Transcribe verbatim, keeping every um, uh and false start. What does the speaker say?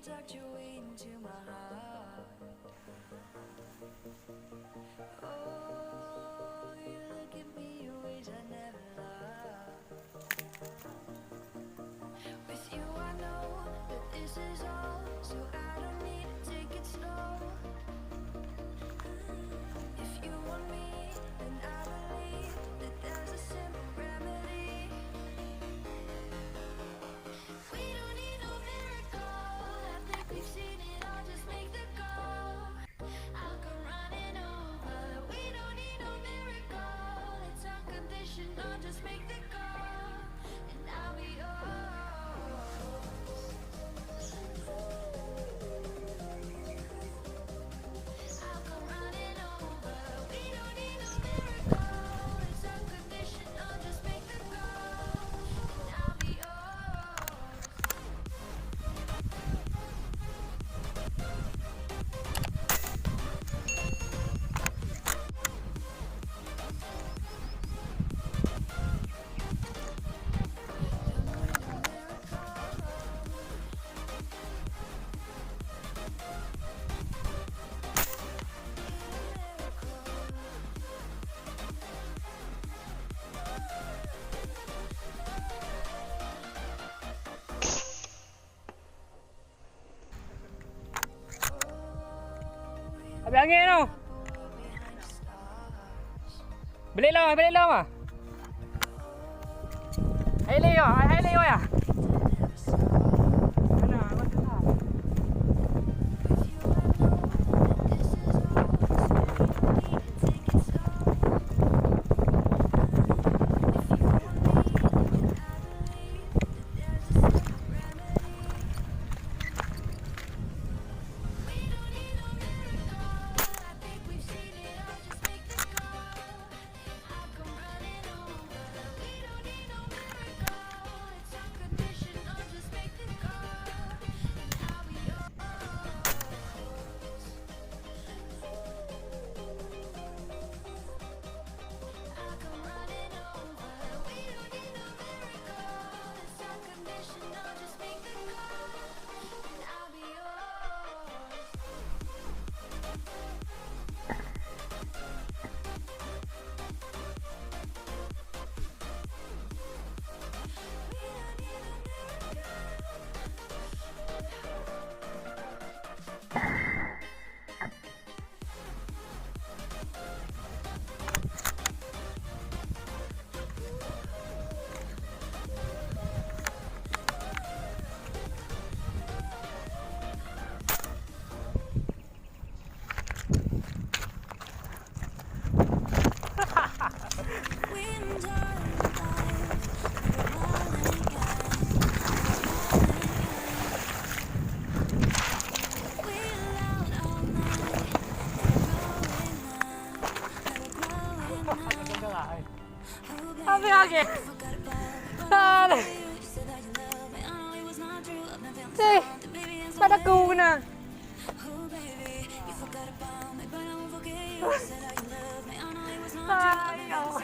Tucked you into my heart. Oh, you look at me in ways I never loved. With you, I know that this is all, so I don't need to take it slow. If you want me, then I believe that there's a simple remedy. We don't need no miracle. I think we've seen it all. Just make the call. I'll come running over. We don't need no miracle. It's unconditional. Just make the call, and I'll be yours. I'll come running over. We don't need no miracle. It's unconditional. Just make the call, and I'll be yours. Habéh angén noh. Balik lom, balik lom ah. Hai Leo, hai Leo ya. Habéh lagèe. Aduh. Eh, pada ku kena. Hai, ya Allah.